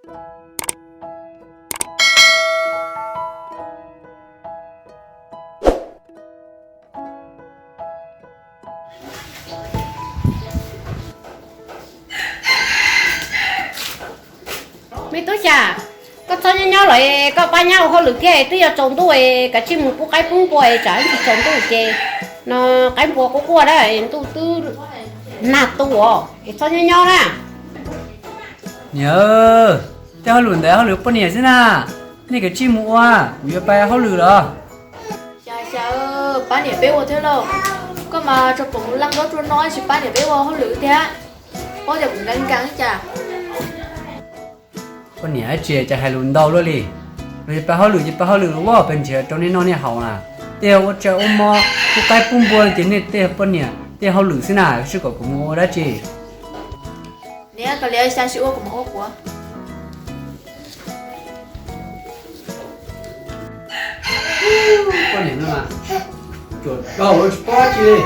Me tub xya, koj txhob nyob nyob lawm, koj pab nyab ua hauj lwm thiab, twb yuav tsaus ntuj, kav tsij mus pub qaib pub npua, tsam ib ntsis tsaus ntuj ces no qaib npua quaj quaj na, ntuj twb nag tu os, es txhob nyob nyob na. Niam, tej hauj lwm ntawd hauj lwm poj niam xwb na, nej kav tsij mus ua, kuv yuav pab hauj lwm los. Xya, xya, pab niam peb ua thiab lauj. Koj mas tso pom leej nrob ruaj no tsis pab niam peb ua hauj lwm thiab, paub tias kuv nkees nkees cas. Poj niam tsis cas hais lus ntau luaj li. Los yog pab hauj lwm ces pab hauj lwm los, peb nrhiav rau nej noj nej haus na. Tej ua tsaug ua mov, pub qaib pub npua ces nej tej poj niam tej hauj lwm xwb na, seb kom kuv mus ua dab tsi. Niam, koj liam xya sib ua kuv mam ua kuv. Poj niam no mas, tsuas do tsis paub dab tsi li.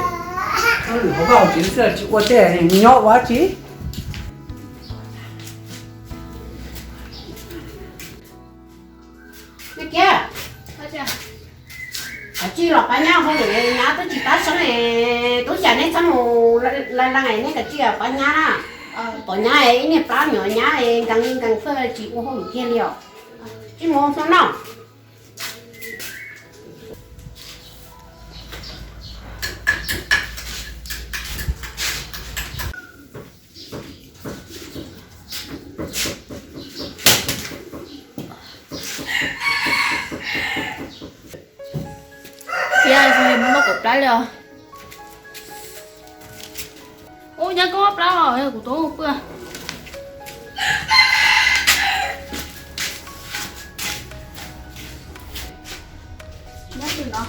Hauj lwm hauv vaj hauv tsev xwb tsis ua tej, nyob ua dab tsi. Me Kiab, kav tsij los pab nyab hauj lwm, nyab twb tsis pab seeb, tub xya neb txhob mus laj lees, neb kav tsij los pab nyab na. Pom nyab ib niag plab nyuam nyab nkees nkees xwb tsis ua hauj lwm kiag li os. Tsij mus ua hmo noj. Thiab, muab kaum plab li os. Ub, nyab koj mob plab los kuv tuav pw. Nyab pw no.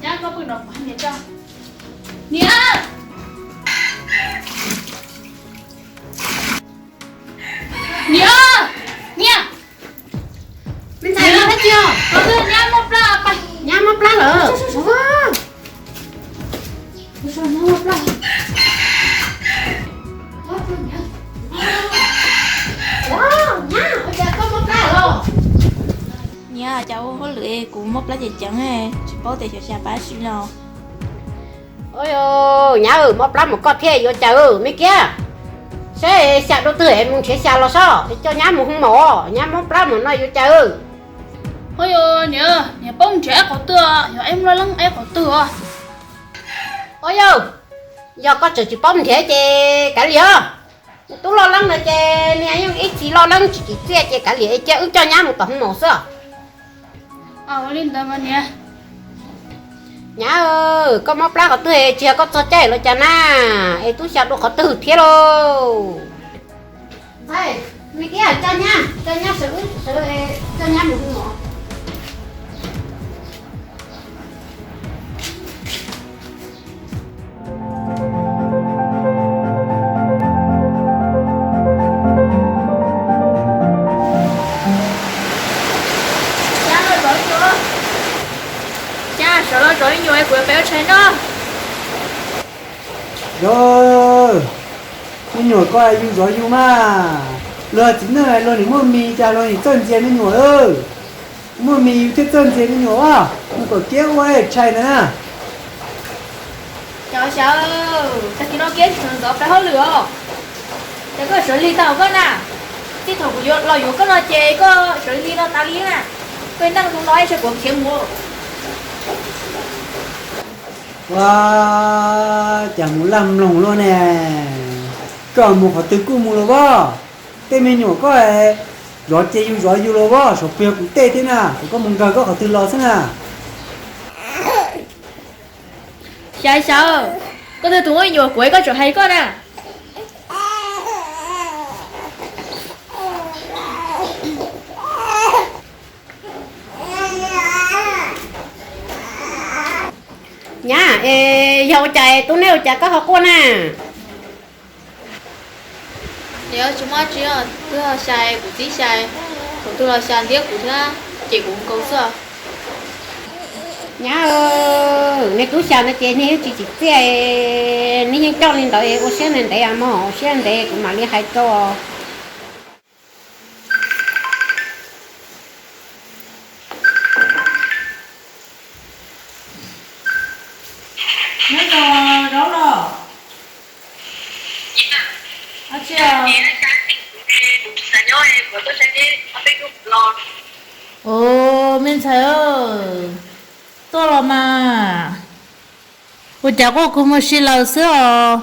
Nyab koj pw no kuv hais niam tso. Niam! Niam! Niam! Me ntxhais, nyab mob plab, nyab mob plab lawm. Nyab, ua cas koj mob plab lawm? Niam, cas ua hauj lwm kuv mob plab ceev ceev, tsis paub tias xyov xya pab tsi no. Nyab, mob plab mus koj thiab yuav cas me kiab. Saib xya dua twg es mus nrhiav xya los sob, coj nyab mus hoo maum, nyab mob plab mus no yuav cas. Ho yog niam, niam paub nrhiav ib qhov twg, yog ib loj leeb ib qhov twg os? Yog, yog koj tseem tsis paub nrhiav ces kav liam os. Tub loj leeb no ces niag yeej ib txhis loj leeb tsis tsim txiaj ces kav liam, cia wb coj nyab mus tom hoo maum xwb. Li ntawd mas niam. Nyab, koj mob plab qhov twg, tsis yog koj txog caij los cas na, es tub xya dua qhov twg thiab lauj? Ntxhais, me kiab, coj nyab, coj nyab sawv, sawv, coj nyab mus hoo maum. Cas sawv los zov ib nyuag kuv yuav pem ua tshais noj. Yog, me nyuam koj yug zov yug mas, luag txiv neej luag nim muaj mis cas luag nim txawj ntxias me nyuam. Muaj mis yus thiaj txawj ntxias me nyuam os, mus kom kiab ua tshais ntawd na. Cov xyaw, tag kis no kiab tsis sawv ntxov pab hauj lwm os. Ces koj sawv lig tau koj na. Txij thaum kuv yuav los yuav koj no ces koj sawv lig no tas li na. Koj neej zoo no ib tsam kuv khiav mus. Ua cas mus laj mloog luaj ne. Koj mus qhov twg kuj mus los as. Tej me nyuam koj zov ces yus zov yus los as, saum pwg kuv tej thiab na, kom koj mus nkag koj qhov twg los xwb na. Xyaw, xyaw, koj twg tus muaj me nyuam kuv es koj tseem hais koj na. Nyab, es yog ua cas tub neb ua cas koj ho quaj na? Niam, tsis muaj tsi, twb xyais kuv txiv xyais, thaum twg los xyais ntiab kuv thiab, ces kuv nkaus xwb. Nyab, neb tub xya no ces neb yeej tsis tsim txiaj, neb yeej Coj li ntawd ua siab ntev ntev mog, ua siab ntev kuv mam li hais rau. Nyob zoo zaub los? Ab tsi, ua me ntxhais, tuaj los mas. Ua cas quaj kua muag si lawm xwb os?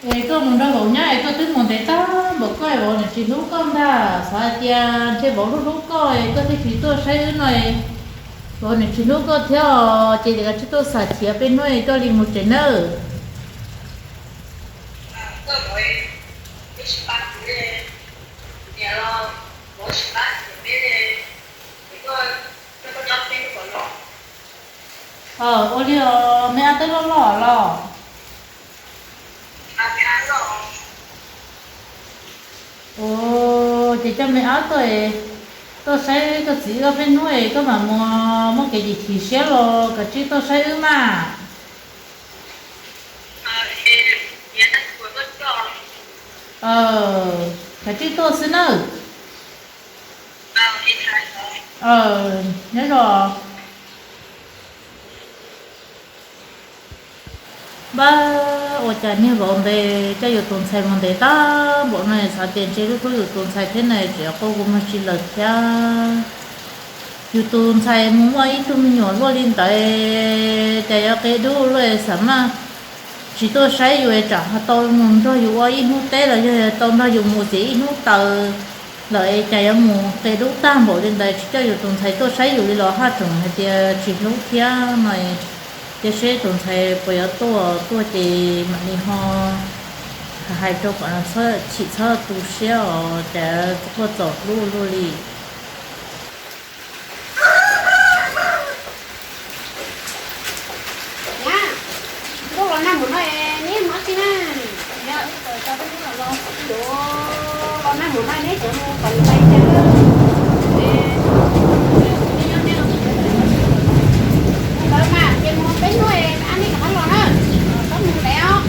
Es koj mus nrog vauv nyob es koj twb mus ntev tag npaum koj es vauv niam tsis hlub koj ntag. Xav hais tias ntshe vauv hlub hlub koj es koj thiaj tsis tuaj saib wb no. Vauv niam tsis hlub koj thiab os, ces kav tsij tuaj xam khiav peb hnub es coj li mus tsev nawb. Ua li os, me ab twb loj loj los? Ua ces coj me ab tuaj, tuaj saib koj txiv wb peb hnub es koj mam mus, muaj kev chim chim siab los kav tsij tuaj saib wb mas. Kav tsij tuaj xwb nawb. Nyob zoo. Npawg, ua cas niag vauv ntes coj yus tus ntxhais mus ntev tag npaum no, xav tias ntshe hlub hlub yus tus ntxhais thiab na, tseem quaj kua muag si lawm thiab. Yus tus ntxhais mus muaj ib tug me nyuam luaj li ntawd, cas yuav qia dub luaj, xav mas tsis tuaj saib yus tsam ho tau mus nrog yus ua ib hnub teb los yog tau nrog yus mus txiav ib hnub taws lawm, cas yuav mus qia dub tag npaum li ntawd, tsis coj yus tus ntxhais tuaj saib yus li los haj tseem hais tias tsis hlub thiab no. Cia seb tus ntxhais puas yuav tuaj, tuaj ces mam li ho hais rau kom txhob chim txhob tu siab os, cas quaj txom hlub luaj li. Niam, ntuj los nag mus no, neb mus dab tsi na? Niam, los nag mus no neb cov mus kom nws tais cas. Mus ntawd mas ces mus peb hnub, ab neb kom qab los na, txhob mus lawm os.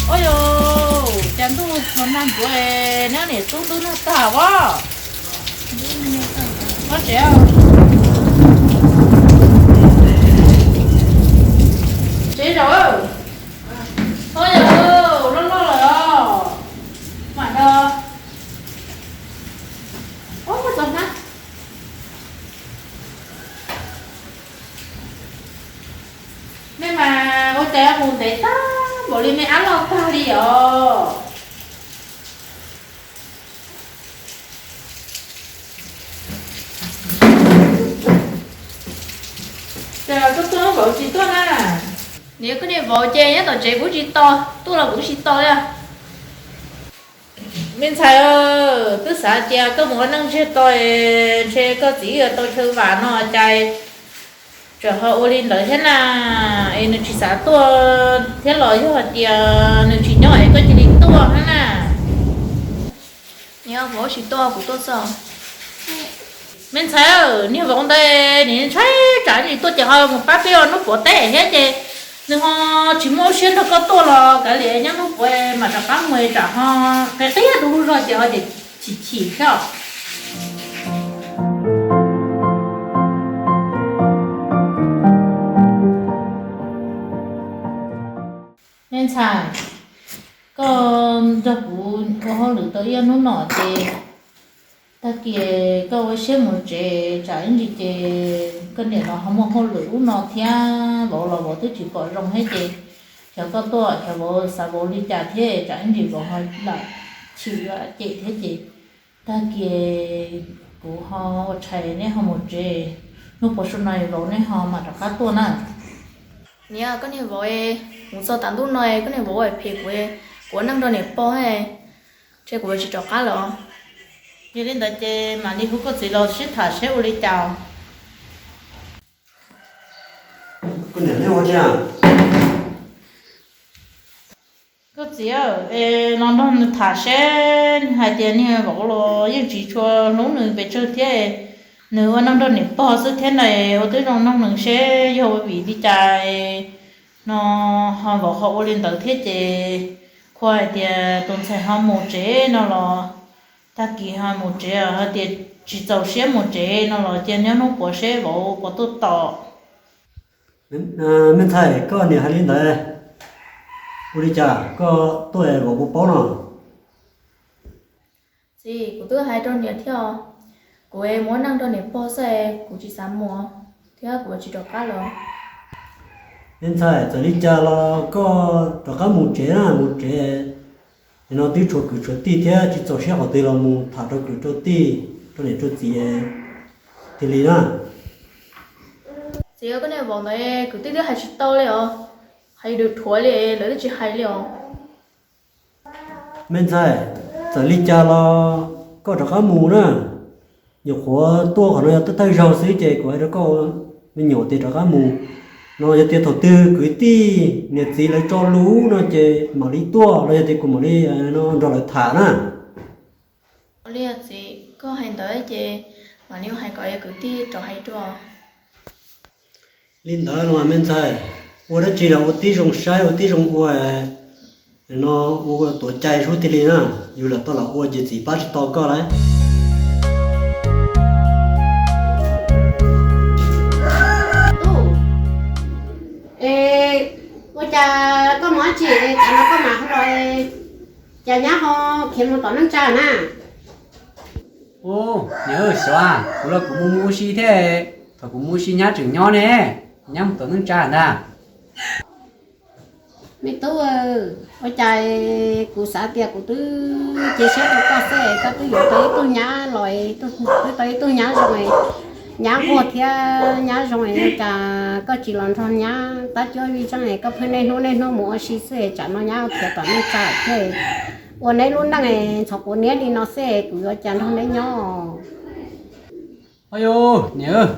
Ua yus, cas ntuj tsaus nag ntuav, neb niam tub ntuj nag tag as. Pob tsev, tsev zaum, ua yus, loj loj lawm os, mam nrog. Ub, txog hnab. Nej mas ua cas mus ntev tag npaum li, me ab loj tag li os. Cas koj tuaj vauv tsis tuaj na? Niam, koj niam vauv ces nyob tom tsev kuv tsis tos, tuaj los kuv tsis tos li. Me ntxhais, twb xav tias koj mus ua neej ntsiag to, ntshe koj txiv yuav tau chaw vam no cas tseem ho ua li ntawd thiab na. Es nws tsis xav tuaj thiab los yog hais tias nws tsis nyob es koj cia li tuaj thiab na? Niam, vauv tsis tuaj, kuv tuaj xwb. Me ntxhais, niag vauv ntawd nws ntshai tsam ntsis tuaj ces ho mus pab peb ua hnub puav teb thiab ces nws ho tsis muaj lub siab nrog koj tuaj los kav liam, nyob hnub puav mam rov qab mus, tsam ho qia qiab rau lub zog ces ho chim chim thiab. Me ntxhais, koj nrog kuv ua hauj lwm tau ib ob hnub no ces tag kis koj ua siab mus tsev, tsam ib ntsis ces koj niam los ho muaj hauj lwm ub no thiab, vauv los vauv twb tsis pom zoo thiab ces xyov koj tuaj xyov vauv xav vauv li cas thiab, tsam ib ntsis vauv ho lam chim cem thiab ces tag kis Kuv ho ua tshais, neb ho mus tsev, hnub puas sub no vauv neb ho mam rov qab tuaj na. Niam, koj niag vauv, mus txog tav ntuj no koj niag vauv ua phem kuv, kuv ua neej nrog niam pog, ntshe kuv yuav tsis rov qab lawm. Yog li ntawd ces mam li hu koj txiv los sib tham seb ua li cas. Koj niam, neb ua li cas? Koj txiv, es los nrog nws tham seb, hais tias niag vauv los yeej tsis tshua hlub nws pes tsawg thiab, nws ua neej nrog niam pog xwb thiab na, ua tib zoo nug nws seb yog ua vim li cas no ho vauv ho ua li ntawd thiab ces, khuv hais tias tus ntxhais ho mus tsev no los, tag kis ho mus tsev, hais tias tsis txaus siab mus tsev no los cia nyob hnub puas seb vauv puas tuaj tos. Me ntxhais, koj niam hais li ntawd, ua li cas koj tuaj vauv puas paub no? Txiv, kuv twb hais rau niam thiab, kuv mus ua neej nrog niam pog xwb, kuv tsis xav mus thiab kuv tsis rov qab los. Me ntxhais, txawm li cas los koj rov qab mus tsev na, mus tsev no twb tshuav kwv tshuav tij thiab, tsis txaus siab qhov twg los mus tham rau kwv rau tij, rau niam rau txiv tiag li na. Txiv, koj niag vauv ntawd kwv tij twb hais tsis tau li os, hais dhuav li lawv twb tsis hais li os. Me ntxhais, txawm li cas los koj rov qab mus na, nyuam qhuav tuaj qhov no yog thawj thawj zaug xwb ces kuv hais rau koj me nyuam tias rov qab mus no, yog tias thaum twg kwv tij niam txiv lawv tso lus no ces mam li tuaj, los yog tias kuv mam li no nrog lawv tham na. Ua li txiv, koj hais ntawd ces mam li hais kom kwv tij rov hais dua. Li ntawd los me ntxhais, ua dab tsi los ua tib zoo saib ua tib zoo ua no, ua tuav cai sub tiag li na, yus lam tau los ua ces txiv pab tsis tau koj lauj. Ua cas koj mus dab tsi es tav no koj mam hu los, cas nyab ho khiav mus tom neej tsa na? Ub, niam, xyov, kuv los kuv mus mus ua si thiab, thaum kuv mus ua si nyab tseem nyob ne, nyab mus tom neej tsa ntag. Me tub, ua cas kuv xav tias kuv twb cia siab rau koj xwb, koj twb yuav tau ib tug nyab los, twb tau ib tug nyab zoo, nyab nquag thiab nyab zoo, ua cas koj tsis los nrog nyab tab cuab vij zeej, koj pheej niaj hnub niaj hnub mus ua si xwb, tsam no nyab khiav tom neej tsa thiab. Ua neb lub neej ntxhov quav niab li no xwb, kuv yuav cas nrog neb nyob? Au yog, niam,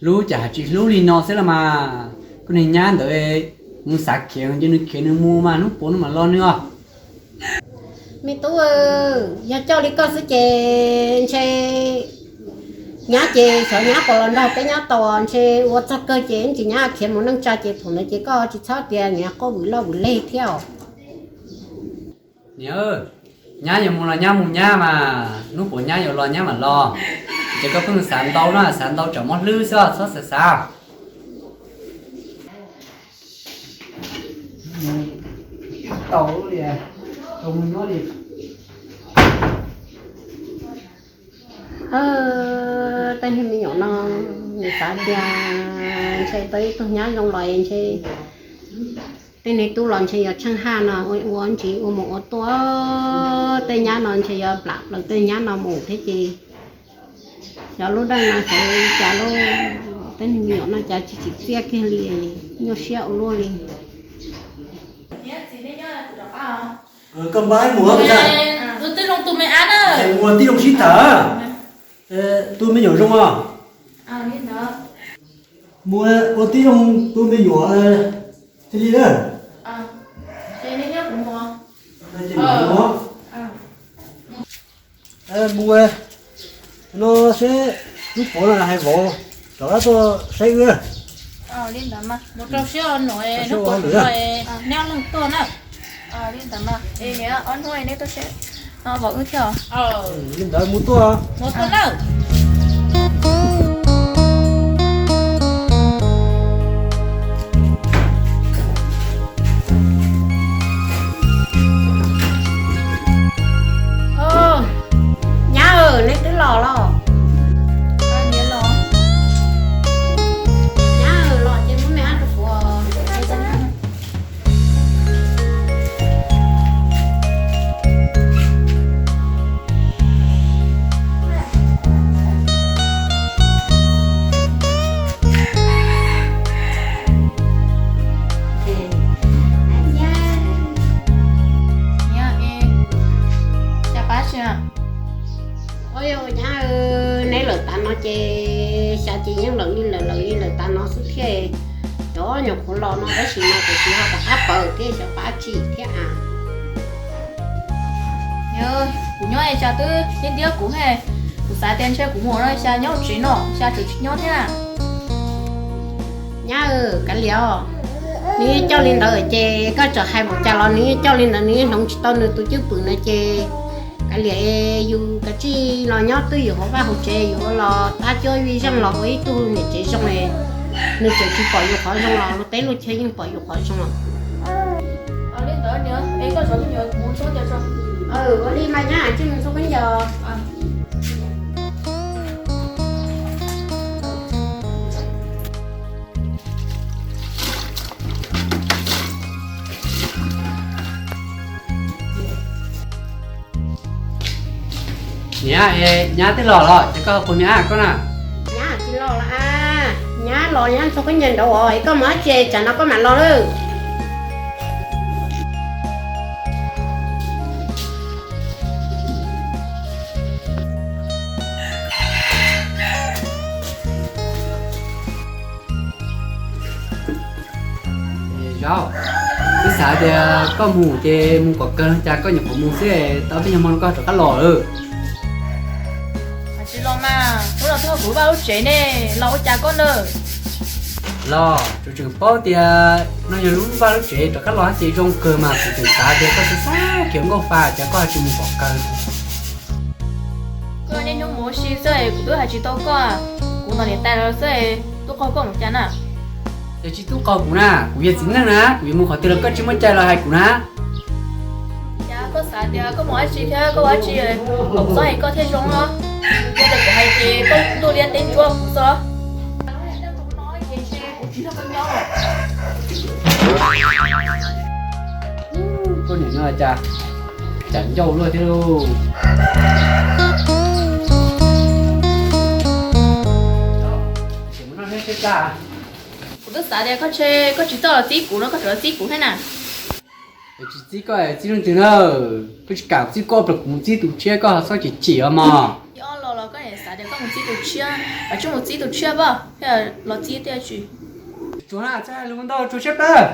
hlub cas hais tsis hlub li no xwb los mas. Koj niag nyab ntawd, nws xav khiav ces nws khiav nws mus mas, hnub puas nws mam los nws os. Me tub, yog coj li koj xwb ces ntshe nyab ces xyov nyab puas los nrog peb nyob tau, ntshe ua txog kawg ces ntsis nyab khiav mus neej tsa ces thaum ntawd ces koj tsis txhob tias niam qoj vwm loj vwm leg thiab os. Niam, nyab yuav mus los nyab mus nyab mas, hnub puas nyab yuav los nyab mam los. Ces koj pheej xav ntau na, xav ntau tsam mob hlwb xwb, txhob xav xav. Tej niag me nyuam no, nws xav tias ntshe tau ib tug nyab zoo los ntshe tej niag tub los ntshe yuav tsheej haj no ua ntsis ua mus ua tuaj, tej nyab no ntshe yuav plam plaws tej nyab no mus thiab ces xyov lub neej no xyov li cas lub, tej niag me nyuam no cas tsis tsim txiaj kiag li, nyuaj siab ua luaj li. Koj npab mus, mus tib zoo sib tham, tus me nyuam zoo os. Mus ua tib zoo tus me nyuam thiaj li na. Mus no seb, hnub puav no hais vauv rov qab tuaj saib wb. Mus rau siab hnub puav no neb leej tuaj na. Li ntawd mus tuaj. Nyab, neb twb los los? Nyab los ces muab me ab rau kuv. Ces xyov ces yeej lawm li lawm lawm li lawm tas no xwb thiab. Cov nyuam qhuav los no tab sis no kuv tsis ho rov qab pawv thiab xyov pab tsim thiab a. Kuv nyob es xyov twb ntiab ntiab kuv he, kuv xav tias ntshe kuv mus no xyov nyob tsev no xyov tseem tsis nyob thiab. Nyab, kav liam os, nws yeej coj li ntawd ces koj txawm hais npaum cas los nws yeej coj li ntawd, nws yeej hloov tsis tau nws tus cwj pwm na ces kav liam, yus kav tsij los nyob twj ywm hauv vaj hauv tsev, yus los tab cuab vij zeej los ua ib tug niam tsev zoo es nws tseem tsis pom yus qhov zoo los luag teb luag chaw yeej pom yus qhov zoo los. Ua li mas nyab, tsij mus ntxhua khaub ncaws. Niam, nyab twb los los ces koj ho puas niam koj na? Nyab tsis los los a, nyab los nyab ntxhua khaub ncaws nraud os, es koj mus dab tsi tsam no koj mam los lawm? Zaub, twb xav tias koj mus ces mus kom kawg no cas koj nyuam qhuav mus xwb tau peb nyuag hmo no koj rov qab los lawm. Tsis los mas, hnub no twb yog kuv lub vaj lub tsev ne, los ua cas koj na? Los tsuas tseem paub tias no yog lub vaj lub tsev rov qab los ces zoo kawg mas kuv tseem xav tias koj xav xav khiav nkauj fa cas koj ho tsis mus kom kawg. Koj niaj hnub mus ua si xwb kuv twb hais tsis tau koj, kuv tos niam tais los xwb, tub qaug koj mus cas na? Yog tsis tub qaug kuv na, kuv yog txiv neej na, kuv yuav mus qhov twg los koj tsis muaj cai los hais kuv na. Cas koj xav tias koj mus dab tsi thiab koj ua dab tsi, kom kuv txhob hais koj thiaj zoo no. Yog tias kuv hais ces koj ntuj liab teb ntsuab kuv xwb. Koj niam no cas, cas ncauj luaj thiab lauj. Kuv twb xav tias koj ntshe koj tsis txawj los txib kuv no koj tseem los txib kuv thiab na. Tsis txib koj txib leej twg na? Koj tsis kam txib koj, kuv mus txib tus tshiab koj txhob chim chim os mog. Yog los los koj xav tias koj mus txib tus tshiab, koj tsis mus txib tus tshiab pab thiaj los txib tiag tsis? Tsuag na, txhob hais lus ntau, tsuag tshiab pab.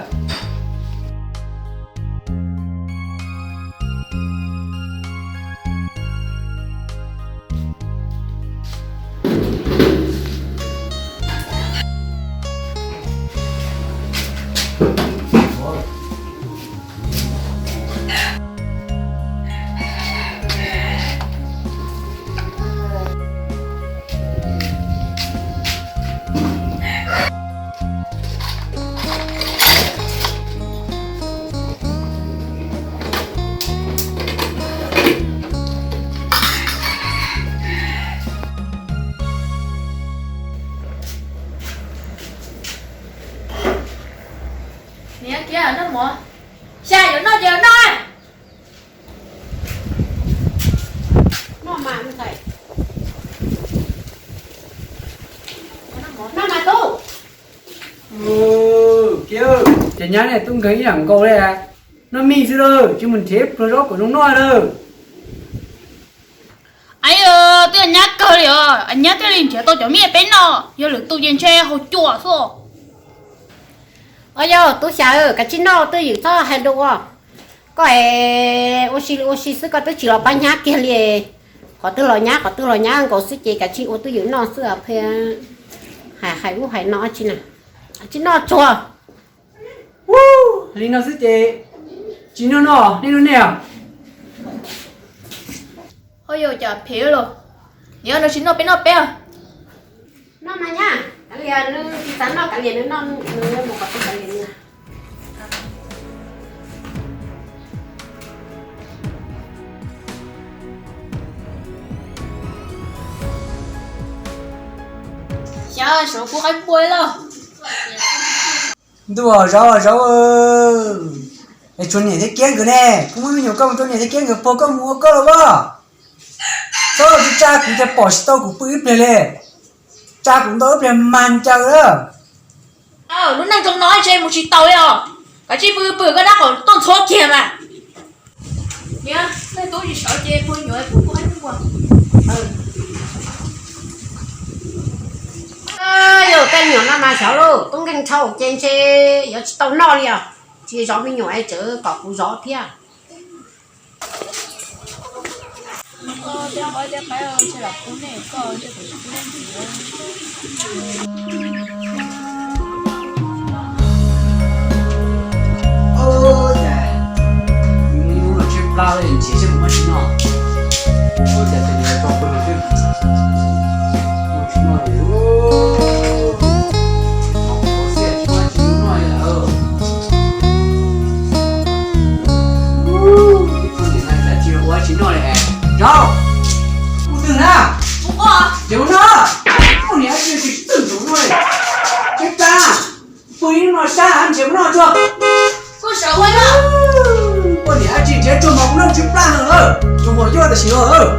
Niam, kiag noj mov, xya yuav noj ces noj. Noj mas ntxhais. Noj mas tub. Ces nyab ne tub nkeeg ib yam nkaus li, noj mij xwb lawm tsis mus nrhiav pluag zaub kom zoo noj lawm. Aib, twb yog nyab kawg li os, nyab thiaj li nrhiav tau cov mij peb noj, yog lwm tus ces ntshe haus cuam xwb. Os yog tub xya, kav tsij noj twj ywm txhob hais lus. Koj es ua si ua si xwb koj twb tsis los pab nyab kiag li. Qhov twg los nyab, qhov twg los nyab nkaus xwb ces kav tsij ua twj ywm noj xwb, pheej hais hais ub hais no tsi na. Kav tsij noj tsuag. Li no xwb ces tsis noj no, nej noj nej os. Ho yog cas phem los, niam no tsis noj peb noj peb os. Noj mas nyab, kav liam nws tsis xav noj, kav liam nws noj, nws mus kom tau kav liam nws. Xyov, saum kuv qaib pua lawm. Ntuj, Zaub, Zaub, es tshuav niam thiab kiab nkawd ne, kuv muab me nyuam koj mus rau niam thiab kiab nkawd puag koj mus ua koj los as. Txhob tsis tsa kuv ces pom tsis tau kuv pw ib pliag li. Tsa kuv ntau ib pliag mas ncaws lawm. Lub neej zoo no ntshe mus tsis taus li os. Kav tsij pw pw koj dab qhov tuaj ntxhuab kiag mas. Niam, nej tub tsis sawv ces puag nyuam kuv kuj ib pliag. Me nyuam no mas xyov lauj, tub nkeeg dhau ces ntshe yuav tsis tau noj li os. Tsis zov me nyuam es tseem kom kuv zov thiab. Ua tsis noj li. Rau, ua twg na? Nrhiav mus noj. Poj niam tsis tsis txwj ntxov noj li. Tsis tas, pw ib hnub no sab nrhiav mus noj tsuag. Poj niam tsis nrhiav tsuag mas kuv noj tsis plaj no lawm, tsuag mas yuaj tam sim no lawm.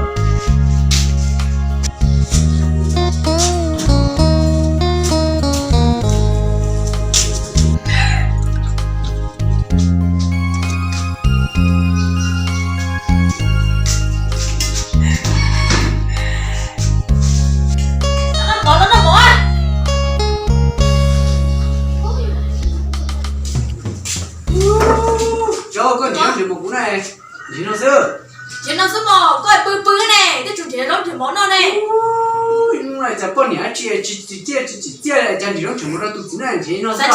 Cov koj nrhiav zaub nrhiav mov kuv na, nrhiav no xwb. Nrhiav no xwb mog, koj pw pw ne, twb tsis nrhiav zaub nrhiav mov noj ne. Hnub no cas poj niam dab tsi tsis tsim txiaj tsis tsim txiaj li, cas nrhiav zaub nrhiav mov rau tus txiv neej, nrhiav no xwb.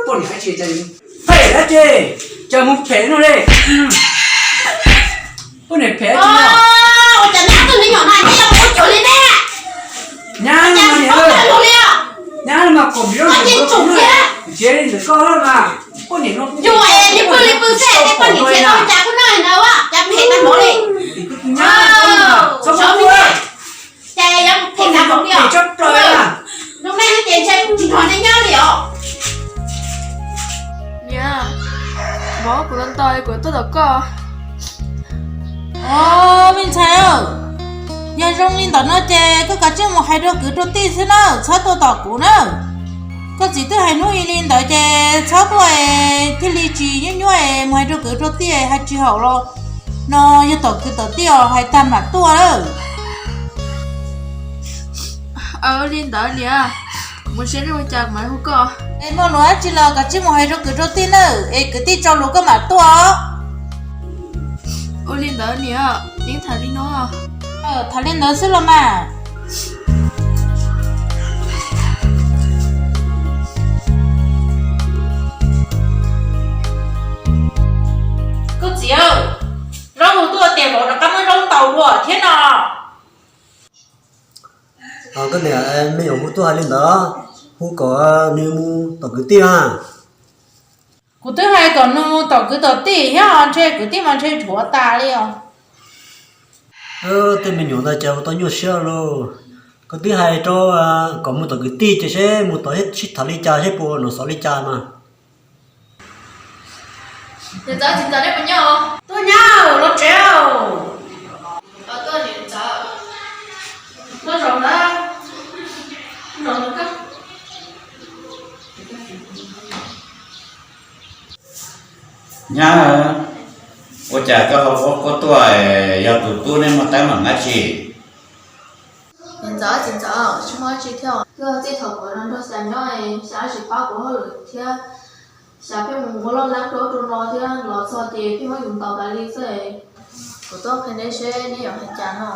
Poj niam dab tsi cas phem dab tsi, cas mus phem no li. Poj niam phem dab tsi no. Nyab no mas, nyab no mas kom nrhiav zaub nrhiav mov rau kuv, nrhiav li ntawm koj mas. Poj niam no, poj niam phem dab tsi no, cas phem dab tsi li. Nyab no mas, txhob phem dab tsi li. Phem tshaj plaws li. Zoo nej ces ntshe tsis nrog nej nyob li os. Niam, mov kuv los ntau kuv tuaj tom koj. Os, me ntxhais, yog zoo li ntawd no ces koj kav tsij mus hais rau kwv rau tij xwb na, txhob tuaj tom kuv na. Koj txiv twb hais hnub ib li ntawd ces txhob tuaj, thiaj li tsis nyuaj nyuaj, mus hais rau kwv rau tij hais tsis haum los no yog tom kwv tom tij os, hais tag mam tuaj lawm. Ua li ntawd niam, kuv mus seb ua cas mam hu koj. Es muaj lus dab tsi los kav tsij mus hais rau kwv rau tij nawb, es kwv tij tso lus koj mam tuaj os. Ua li ntawd niam, yeej tham li no. Tham li ntawd xwb los mas. Koj txiv, zaub hu tuaj tias vauv rov qab muab zaub ntaus dua thiab no. Koj niam, me nyuam hu tuaj hais li ntawd, hu kom nws mus tom kwv tij na. Kuv twb hais kom nws mus tom kwv tom tij thiab, ntshe kwv tij mas ntshe dhuav tas li os. Tej me nyuam ntawd cas ua tau nyuaj siab lauj. Koj twb hais rau kom mus tom kwv tij ces seb mus tom sib tham li cas seb puas ua nov xov li cas mas. Niam ntxawm, txiv ntxawm, nej puas nyob? Tuaj nyab los tsev. Nyab, ua cas koj ho quaj quaj tuaj, yog tus tub neb muaj teeb meem dab tsi? Niam ntxawm, txiv ntxawm, tsis muaj dab tsi thiab. Twb txij thaum kuv nrog xya nyob, xya tsis pab kuv hauj lwm thiab, xya pheej mus ua loj leeb rau ub rau no thiab los txog ces pheej muab yus ntaus tas li xwb. Kuv tuaj qhia neb seb neb yuav hais cas no.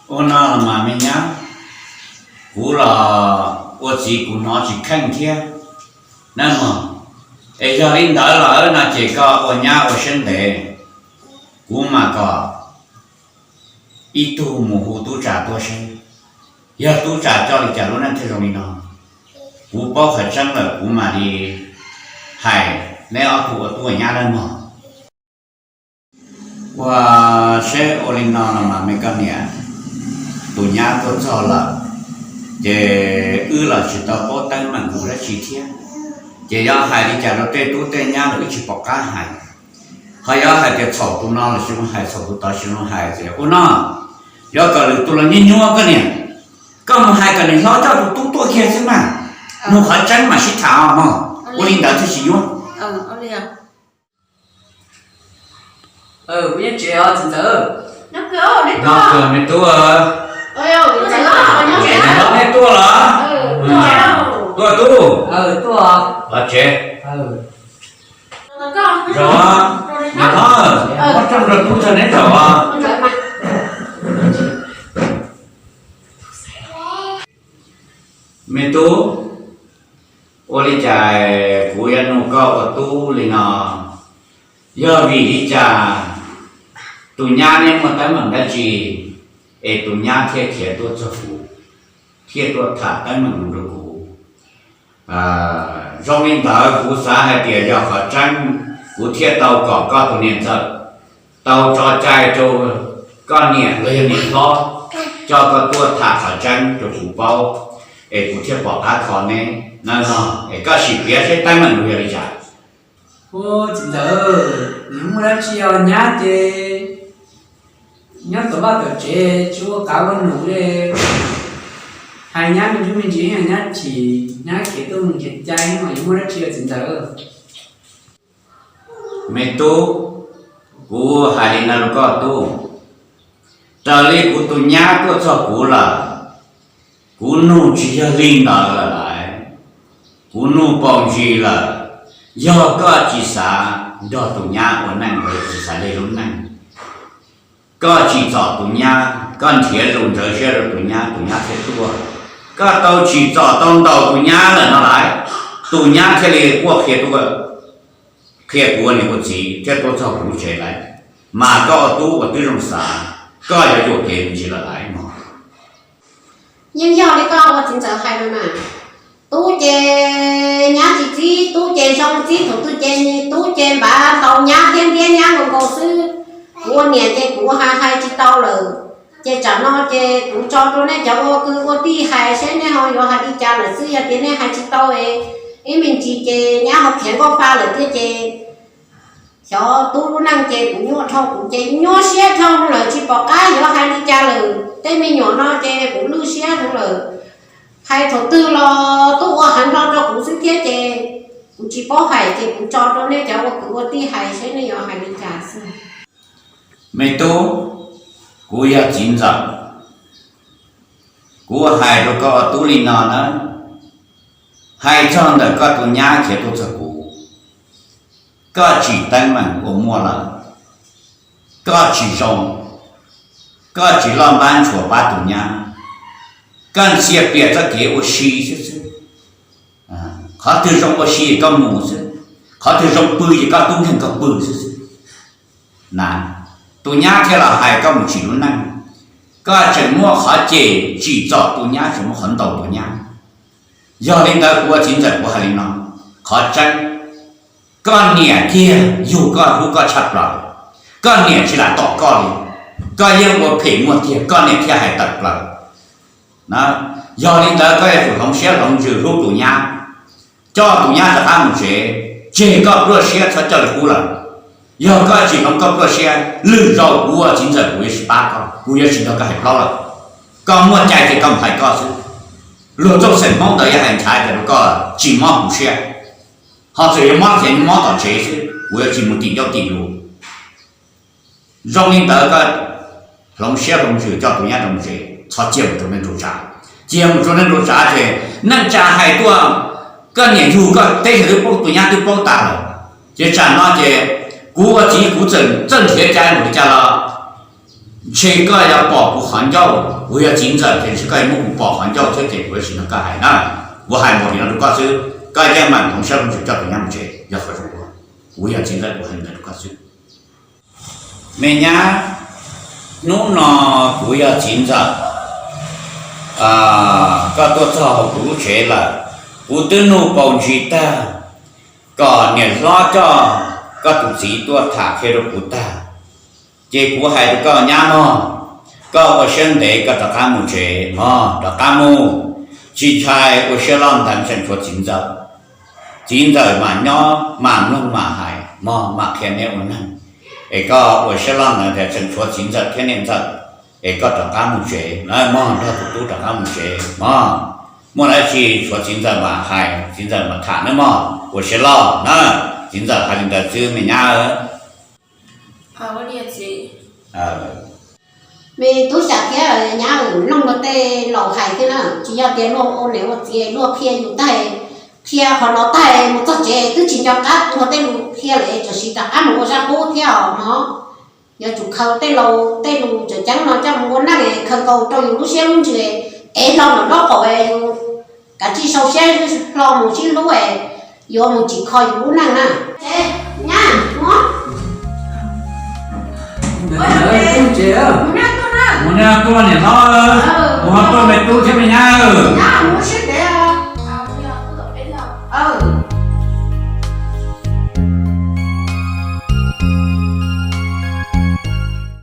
Ua no los mas me nyab, kuv los ua txiv kuv hnov tsis kheej thiab na mog. Es yog li ntawd los no ces koj ua nyab ua siab ntev, kuv mam kom ib tug mus hu tub tsav tuaj seb, yog tub tsav coj li cas lub neej thiaj zoo li no. Kuv paub qhov tseeb lawm kuv mam li hais neb ob tug ua tub ua nyab nawb mog. Ua seb ua li no los mas me koj niam, tus nyab tuaj txog lawm, ces wb los tsis tau paub teeb meem mus dab tsi thiab, ces yuav hais li cas rau tej tub tej nyab los wb tsis pom qab hais. Ho yuav hais tias txhaum tus no los tsis zoo hais, txhaum tus tod tsis zoo hais, ces ua no, yuav kom lwm tus los nyuaj nyuaj koj niam. Koj mus hais kom niam hlob coj tus tub tuaj kiag xwb mas, nug qhov tseeb mam sib tham os mog. Ua li ntawd thiaj tsis nyuaj. Kuv yeej tsev os txiv ntxawm. Nyob kawg me tub. Tuaj los? Tuaj tub. Los tsev. Zaum, niam hlob, muab rooj rau tub txog neb zaum. Me tub, ua li cas kuv yuav nug koj ua tub li no? Yog vim li cas tus nyab neb muaj teeb meem dab tsi es tus nyab thiaj khiav tuaj txog kuv, thiaj tuaj tham teeb meem rau kuv? Zoo li ntawd kuv xav hais tias yog qhov tseeb, kuv thiaj tau kom koj tus niam ntxawm tau tso cai rau koj niam los yog niam hlob coj koj tuaj tham qhov tseeb rau kuv paub, es kuv thiaj pom qab kho neb no. Es koj sim piav seb teeb meem yog li cas? Ua txiv ntxawm, nws muaj dab tsi os? Nyab ces nyob tom vaj tom tsev tsis ua kav ua num li, hais nyab me ntsuj me ntsis, nyab chim, nyab khiav tuaj mus nrhiav cai, yuav muaj dab tsi os txiv ntxawm? Me tub, kuv hais li no rau koj tub, raws li kuv tus nyab tuaj txog kuv lawm, kuv nug tsis yog li ntawd lawm lauj, kuv nug paus ntsis lawm. Yog koj tsis xav nrog tus nyab ua neej, tsis xav li lub neej, koj tsim txom tus nyab, koj nrhiav lus ntawd siab rau tus nyab, tus nyab thiaj tuaj. Koj tau tsim txom tau ntaus tus nyab lawm no lauj, tus nyab thiaj li quaj qhia tuaj, qhia kuv ua niam ua txiv thiaj tuaj txog kuv lub tsev lauj. Mas koj ua tub ua twb zoo xav, koj yuav yuam kev me ntsis lawm lauj mog. Yeej yog li koj ua txiv ntxawm hais no na. Tub ces nyab tsis txib, tub ces zoo txib, thaum twg ces tub ces npav ntaus nyab thiab ntiab nyab nkaus nkaus xwb. Kuv ua niam ces kuv hais hais tsis tau lawm. Ces tsam no ces kuv tso rau nej cov ua kwv ua tij hais seb nej ho yuav hais li cas lawm xwb. Yog tias nej hais tsis tau es ib me ntsis ces nyab ho khiav nkauj fa lawm thiab ces xyov tub lub neej ces kuv nyuaj dhau, kuv ces nyuaj siab dhau lawm tsis pom qab yuav hais li cas lawm. Tej me nyuam no ces kuv lwj siab dhau lawm. Hais thaum twg los tub ua heev hlo rau kuv xwb thiab ces kuv tsis paub hais ces kuv tso rau nej cov ua kwv ua tij hais seb nej yuav hais li cas xwb. Me tub, kuv yog txiv ntxawm, kuv hais rau koj ua tub li no na, hais txog ntawm koj tus nyab khiav tuaj txog kuv, koj tsim teeb meem uas muaj lawm, koj tsis zoo, koj tsis loj npab ntshua pab tus nyab, koj ntxias plias txoj kev ua si xwb xwb. Qhov twg zoo ua si koj mus xwb, qhov twg zoo pw ces koj tub nkeeg koj pw xwb xwb. Na, tus nyab thiaj los hais koj mus tsim lub neej. Koj tseem muaj qhov cem tsim txom tus nyab, tseem muaj qhov ntaus tus nyab. Yog li ntawd kuv ua txiv ntxawm kuv hais li no, qhov tseeb, koj niam kiag yug koj hlub koj tshaj plaws, koj niam tsis lam tom koj li, koj yeej ua phem muag tiag koj niam thiaj hais tawm plaws. Yog li ntawd koj yuav tsum hloov siab hloov ntsws hlub tus nyab, coj tus nyab rov qab mus tsev, tseg koj pluaj siab txhob coj li qub lawm. Yog koj tsis hloov koj pluaj siab, lwm zaus kuv ua txiv ntxawm kuv yuav tsis pab koj, kuv yuav tsis nrog koj hais plaub lawm. Koj muaj cai ces koj mus hais koj xwb. Luag txoj xeem Hmoob ntawd yuav hais ntshav tas rau koj tsis mob kuv siab, ho txawm yuav mob ces mob tom tsev xwb, kuv yuav tsis mus tim ncauj tim lus. Zoo li ntawd koj hloov siab hloov ntsws coj tus nyab rau mus tsev, txhob cia mus rau neej rau tsav. Cia mus rau neej rau tsav ces neej tsa hais tuaj, koj niam yug koj teb chaws twb paub, tus nyab twb paub tas lawm. Ces tsam no ces kuv ua txiv kuv txawm txawj nrhiav cai npaum li cas los ntshe koj yuav pom kuv qhov ncauj, kuv yog txiv ntxawm ces ntshe koj yuav muab kuv pom qhov ncauj xwb ces kuv yuav tsis nrog koj hais na. Kuv hais npaum li no rau koj xwb, koj yeej meem hloov siab hloov ntsws coj tus nyab mus tsev yog qhov zoo dua. Kuv yog txiv ntxawm kuv hais li ntawd rau koj xwb. Me nyab, hnub no kuv yog txiv ntxawm, koj tuaj txog hauv kuv lub tsev lawm, kuv twb nug paus ntsis tag kom niam hlob coj koj tus txiv tuaj tham qhia rau kuv tag, ces kuv hais rau koj nyab mog, koj ua siab ntev koj rov qab mus tsev mog, rov qab mus, tsis ntshai ua siab loj ntev tseem tshuav txiv ntxawm. Txiv ntxawm mam nyob mam mloog mam hais mog, mam qhia neb ua neeg. Es koj ua siab loj ntawd tias tseem tshuav txiv ntxawm thiab niam ntxawm, es koj rov qab mus tsev na mog, nrog tus tub rov qab mus tsev mog. Muaj dab tsi tshuav txiv ntxawm mam hais, txiv ntxawm mam tham nawb mog, ua siab loj na. Txiv ntxawm hais li ntawd xwb me nyab. Me tub Xya thiab nyab, mloog luag tej laus hais thiab na, tsis yog tias luag ua niam ua txiv luag qhia yus tag, qhia qhov no tag mus txog tsev twb tsis nco qab luag tej lus qhia lawm, tam sim rov qab mus ua zaj qub thiab os mog. Yuav tsum khaws tej laus tej lus tseem ceeb no coj mus ua neej, khaws tau rau yus lub siab lub ntsws, ev hlo nram nraub qaum, yus kav tsij sau siab hlo mus sib hlub, yuav mus tsim kho yus lub neej na. Nyab, mus, mus noj tuaj niam hlob, mus ho tuaj me tub thiab me nyab, mus sib